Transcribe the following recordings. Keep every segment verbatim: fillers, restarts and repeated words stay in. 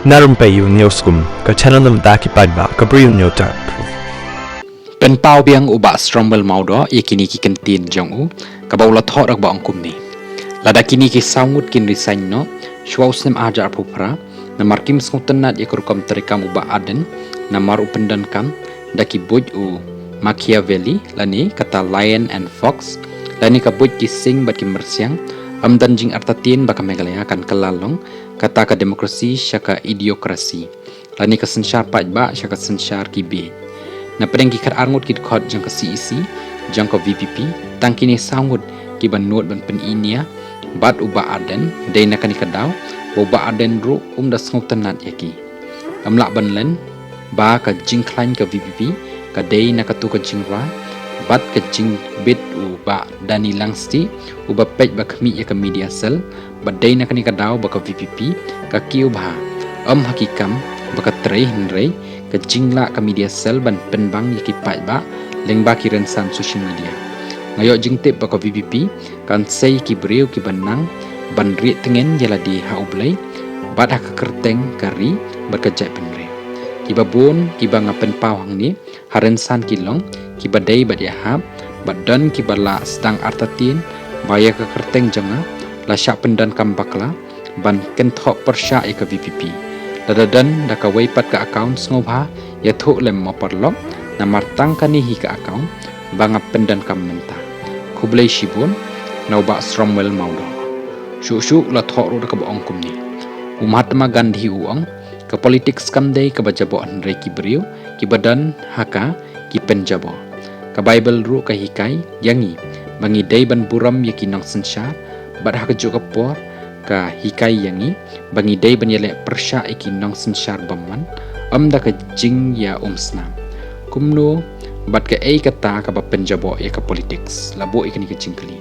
Na Rympei U News Kum, ka channel na bynta ki paidbah ka Bri U News Dark. Pynpaw biang u Bah Strongwell Mawdoh ïa kine ki kyntien jong u, kaba u la thoh da kaba ong kumne. Lada kine ki saw ngut kin resign noh shuwa u snem ar hajar arphew phra, namar kim sngewtynnat ïa ka rukom treikam u Bah Ardent, namar u pyndonkam da ki buit u Machiavelli, lane kata Lion and Fox, lane ka buit ki sing bad ki myrsiang, ym don jingartatien ba ka Meghalaya kan kylla long kata ka demokrasi sha ka idiokrasi, lane ka synshar paidbah sha ka synshar ki bieit. Na pdeng ki khatar ngut ki dkhot jong ka C E C, jong ka V P P, tang kine saw ngut kiba nud ban pyni nia bad u Bah Ardent, dei na kane ka daw ba u Bah Ardent ruh um da sngewtynnat ïa ki. Ym lah ban len ba ka jingkhlaiñ ka V P P ka dei na katu ka jingrwai bad ka jingbit u Bah Danny Langsty, uba peit ba khmih ïa ka media cell, ba dei na kane ka daw ba ka V P P ka kiew bha. Ym ha ki kam ba ka trei, hynrei ka jinglah ka media cell ban pynbang ïa ki paidbah lyngba ki rynsan social media. Nga ïoh jingtip ba ka V P P kan sei ki briew kiba nang ban rieh tngen ïa lade ha U Blei bad ha ka kyrteng ka ri bad ka jaitbynriew. Kiba bun kiba nga pynpaw hangne ha rynsan ki long kiba dei bad ïahap, bad don kiba la sdang artatien ba ïa ka kyrteng jong nga la shah pyndonkam bakla ban kynthoh pyrshah ïa ka V P P. Lada don da kawei pat ka account, sngewbha ïathuh lem ma paralok, namar tang kane hi ka account ba nga pyndonkam mynta. Khublei shibun na u Bah Strongwell Mawdoh. Shuh shuh u la thoh ruh da kaba ong kumne. U Mahatma Gandhi u ong, ka politics kam dei kaba jaboh, hynrei ki briew kiba don ha ka ki pynjaboh. Ka Baibl ruh ka hikai ïa ngi ba ngi dei ban burom ïa ki nongsynshar, bad ha kajuh ka por ka hikai ïa ngi ba ngi dei ban ïaleh pyrshah ïa ki nongsynshar bymman, ym da ka jingïaumsnam. Kumno bad kaei kata kaba pynjaboh ïa ka politics? La buh ïa kane ka jingkylli.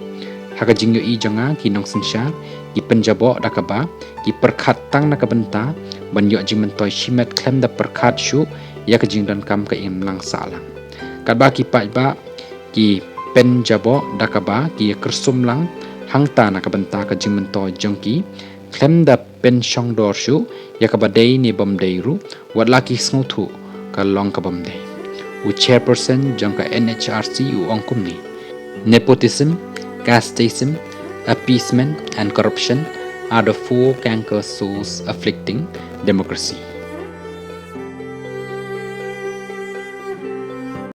Ha ka jingïohi jong nga, ki nongsynshar ki pynjaboh da kaba ki pyrkhat tang na ka bynta ban ïoh jingmyntoi shimet khlem da pyrkhat shuh ïa ka jingdonkam ka imlang sahlang. Katba ki paidbah ki pynjaboh da kaba ki ïakyrsum lang hangta na ka bynta ka jingmyntoi jong ki, khlem da pynshongdor shuh ïa kaba dei ne bym dei ruh, wat la ki sngewthuh ka long ka bym dei. U chairperson jong ka N H R C u ong kumne: Nepotism, casteism, appeasement and corruption are the four canker sores afflicting democracy.